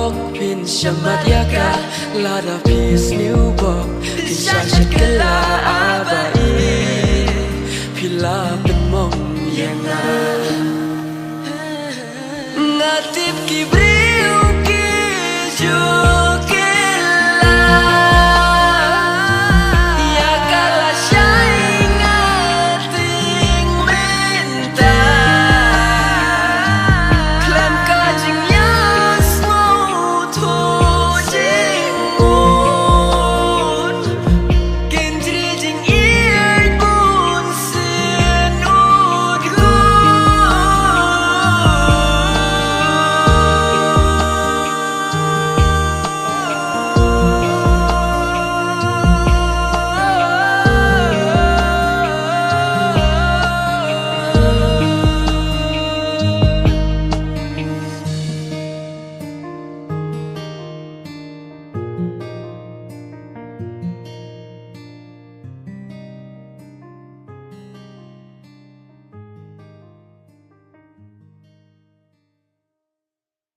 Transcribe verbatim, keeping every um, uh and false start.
Phin shamat ïa ka, lada phi sniew bok, phin shah shet kylla, a Bah Ïing, phi la pynmong ïa nga. Nga tip ki briew